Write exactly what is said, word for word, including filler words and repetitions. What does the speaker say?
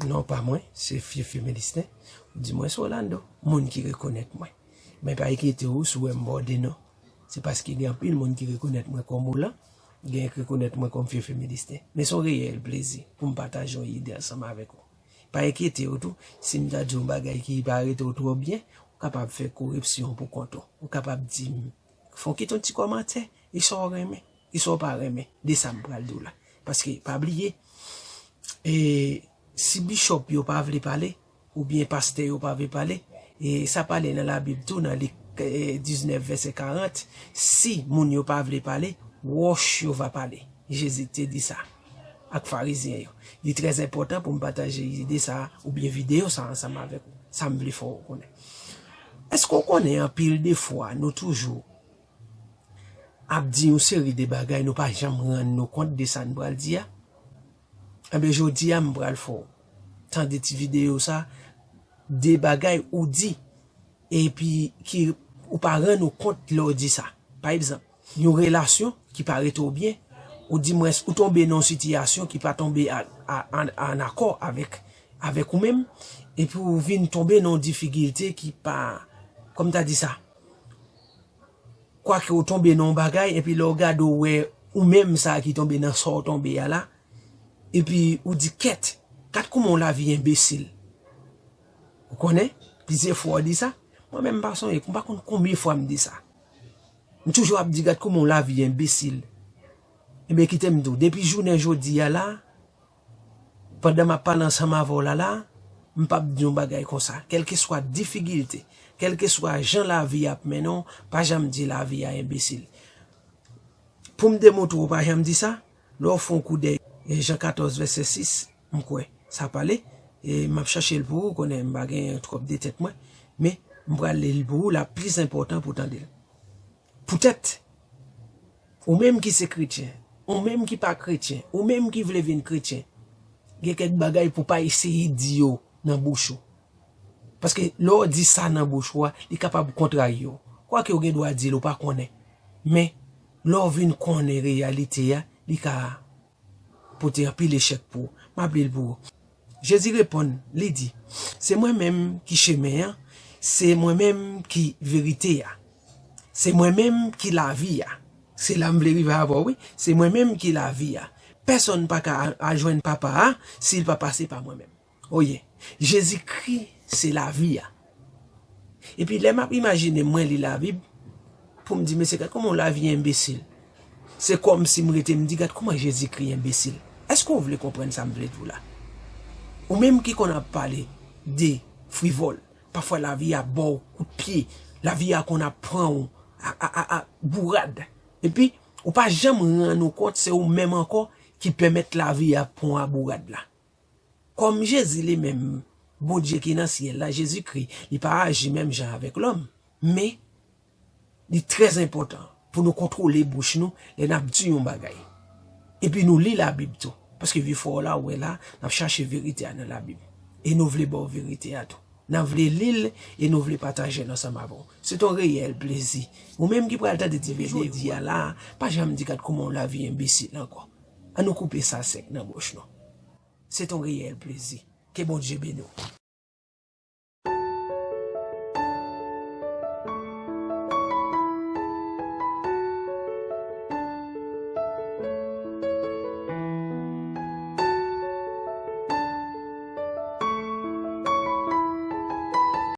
Non pa mwen, se Fifi Melisten. Ou di mwen se Orlando, moun ki rekonèt mwen. Men pa enkyete w si w wè m bòde non. Se paske gen anpil moun ki rekonèt mwen kòm Olan, gen ki rekonèt mwen kòm Fifi Melisten. Men se yon reyèl plezi pou m pataje yon ide ansanm avèk ou. Pa enkyete w tou, si m ta di yon bagay ki pa rete w twò byen, ou kapab fè koreksyon pou kont ou. Ou kapab di m, fè w kite yon ti kòmantè, e sa w renmen, e sa w pa renmen, de sa m pral di w la. Paske, pa bliye, e, si bichòp yo pa vle pale, oubyen pastè yo pa vle pale, e sa pale nan Labib tou, nan Lik, e, diznèf, vèsè karant, si moun yo pa vle pale, wòch yo va pale. Jezi te di sa ak Farizyen yo. Li trè enpòtan pou m pataje ide sa a, oubyen videyo sa a ansanm avèk ou. Sa m vle fè w konnen. Èske w konnen anpil de fwa nou toujou ap di yon seri de bagay, nou pa janm rann nou kont de sa n pral di a? Enben, jodi a, m pral fè w tande ti videyo sa, de bagay ou di, epi ki ou pa rann ou kont lè w di sa. Pa egzanp, yon relasyon ki pa rete w byen, ou di mwens ou tonbe nan yon sitiyasyon ki pa tonbe a, a, an, an akò avèk, avèk ou menm, epi ou vin tonbe nan yon difikilte ki pa, kòm ta di sa, kwake ou tonbe nan yon bagay, epi lè w gade w wè ou menm sa ki tonbe nan sa w tonbe a la, epi ou di kèt, gad kòman yon lavi enbesil. Ou konnen, plizyè fwa w di sa, mwen menm m pa sonje, m pa konn konbyen fwa m di sa. M toujou ap di gad kòman yon lavi enbesil. Ebyen kite m di w, depi jounen jodi a la, pandan m ap pale ansanm avè w la la, m p ap di yon bagay konsa. Kèlkeswa difikilte, kèlkeswa jan lavi a ap mennen w, pa janm di lavi a enbesil. Pou m demontre w pa janm di sa, lè w fè yon koudèy, e, Jan katòz vèsè sis, m kwè, sa pale, e m ap chache l pou ou, konnen m pa gen twòp de tèt mwen, men m pral li l pou ou, l ap plis enpòtan pou w tande l. Poutèt, ou menm ki se kretyen, ou menm ki pa kretyen, ou menm ki vle vin kretyen, gen kèk bagay pou w pa eseye di yo nan bouch ou. Paske lè w di sa nan bouch ou a, li kapab kontraye w. Kwake w gen dwa di l ou pa konnen. Men, lè w vin konnen reyalite a, li ka pote anpil echèk pou ou. M ap li l pou ou. Jezi reponn, li di, se mwen menm ki chemen an, se mwen menm ki verite a, se mwen menm ki lavi a. Se la m vle rive avè w, wi. Se mwen menm ki lavi a. Pèsonn pa ka a- al jwenn Papa a si l pa pase pa mwen menm. Oye, Jezikri se lavi a. Epi lè m ap imajine mwen li Labib, pou m di, mesye, gad kòman yon lavi enbesil. Se kòmsi m rete m di, gad kòman Jezikri enbesil. Èske w vle konprann sa m vle di w la? Ou menm ki konn ap pale de frivòl, pafwa lavi a ba w kout pye, lavi a konn ap pran w a, a, a, a bourad. Epi, ou pa janm rann ou kont se ou menm ankò ki pèmèt lavi a pran w a bourad la. Kòm Jezi li menm, Bondye ki nan syèl la, Jezikri, li pa aji menm jan avèk lòm. Men, li trè enpòtan pou nou kontwole bouch nou lè n ap di yon bagay. Epi nou li Labib tou. Paske vye fwa w la, w wè la, n ap chache verite a nan Labib. E nou vle ba w verite a tou. N ap vle li l e nou vle pataje l ansanm avè w. Se yon reyèl plezi. Ou menm ki pral tande ti videyo jodi a la, pa janm di gad kòman yon lavi enbesil ankò. An nou koupe sa sèk nan bouch nou. Se yon reyèl plezi. Ke Bondye beni w.